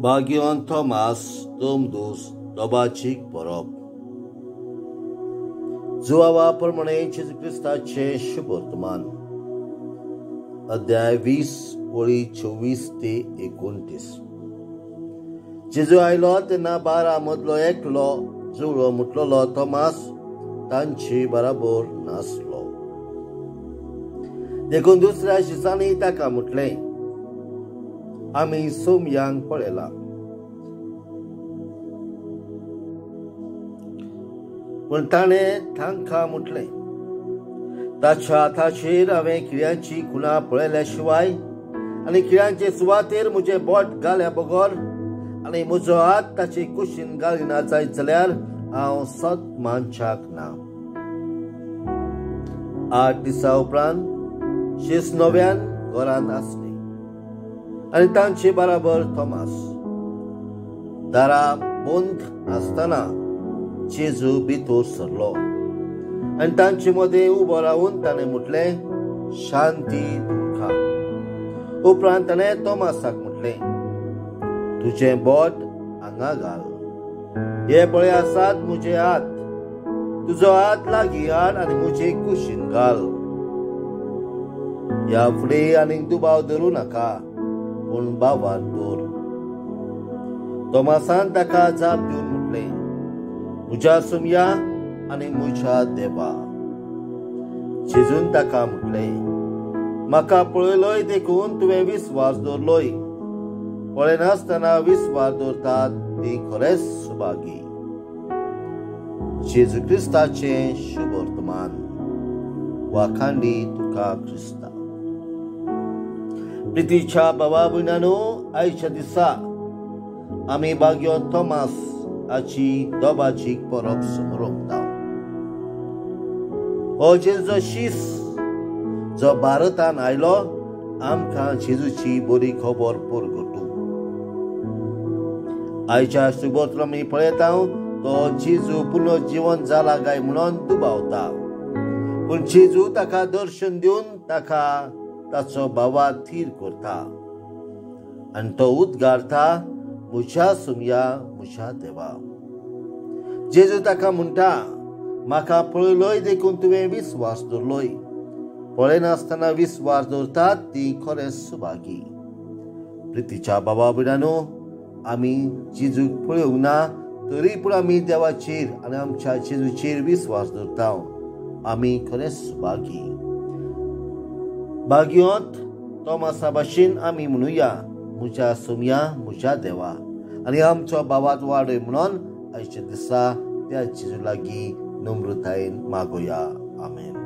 बागियोन थॉमास तोमदूस दोबाचीक परब. जुवावा प्रमाणे जेजू क्रिस्ताचें शुभवर्तमान. अध्याय 20 ओळी 24 ते 29. जेजू आयलो तेन्ना 12 मदलो एकलो जुळो म्हटलेलो थॉमास तांचे बराबर नासलो. देखून दुसऱ्या शिसांनी ताका म्हटलें, आमी सोमयांक पळयला. पूण ताणें तांकां म्हटलें, ताच्या हाताचेर हांवें किळ्यांची खुणा पळयल्या शिवाय आनी किळ्यांचे सुवातेर म्हजें बोट घाल्या बगर आनी म्हजो हात ताचे कुशीन घालिना जायत जाल्यार हांव सत मानच्याक ना. 8 दिसां उपरांत शीस नव्यान घरांत आसले आनी तांचे बराबर थॉमास. दारां बंद आसतना जेजू भितर सरलो आनी तांचे मदें उबो रावन ताणें म्हटलें, शांती तुमकां. उपरांत ताणें थॉमासाक म्हटलें, तुजें बोट हांगा घाल, हे पळय आसात म्हजे हात, तुजो हात लागीं हाड आनी म्हजे कुशीन घाल. ह्या फुडें आनीक दुबाव धरूं नाका, पूण बावार दवर. थॉमासान ताका जाप दिवन म्हटलें, म्हज्या सुमया आनी म्हज्या देवा. जेजून ताका म्हटलें, म्हाका पळयलोय देखून तुवें विस्वास दवरलोय. पळयनासतना विस्वास दवरतात ती खरेंच सुभागी. जेजू क्रिस्ताचें शुभवर्तमान. वाखांडी तुका क्रिस्ता. प्रितीच्या बाबा भयणानो, आयच्या दिसा आमी बाग्यो थॉमास हाची दोबाची परब समरोमता. हो जेजूचो शीस जो भारतान आयलो आमकां जेजूची बरी खबर परगटू. आयच्या शुभवर्तमान आमी पळयता तो जेजू पुनर्जिवन जाला काय म्हणून दुबावता, पूण जेजू ताका दर्शन दिवन ताका ताचो बाबा थीर करता आनी तो उद्गारता, म्हज्या सुमया म्हज्या देवा. जेजू ताका म्हणटा, म्हाका पळयलोय देखून तुवें विस्वास दवरलोय. पळयनासतना विस्वास दवरतात ती खरेंच सुभागी. प्रितीच्या बाबा भयणानो, आमी जेजूक पळोवंक ना तरी पूण आमी देवाचेर आनी आमच्या जेजूचेर विस्वास दवरता. आमी खरेंच सुभागी. बागियोंत थॉमासा भाशेन आमी म्हणुया, म्हज्या सोमया म्हज्या देवा, आनी आमचो बाबात वाडय म्हणून आयच्या दिसा त्या जेजू लागीं नम्रतायेन मागोया. आमेन.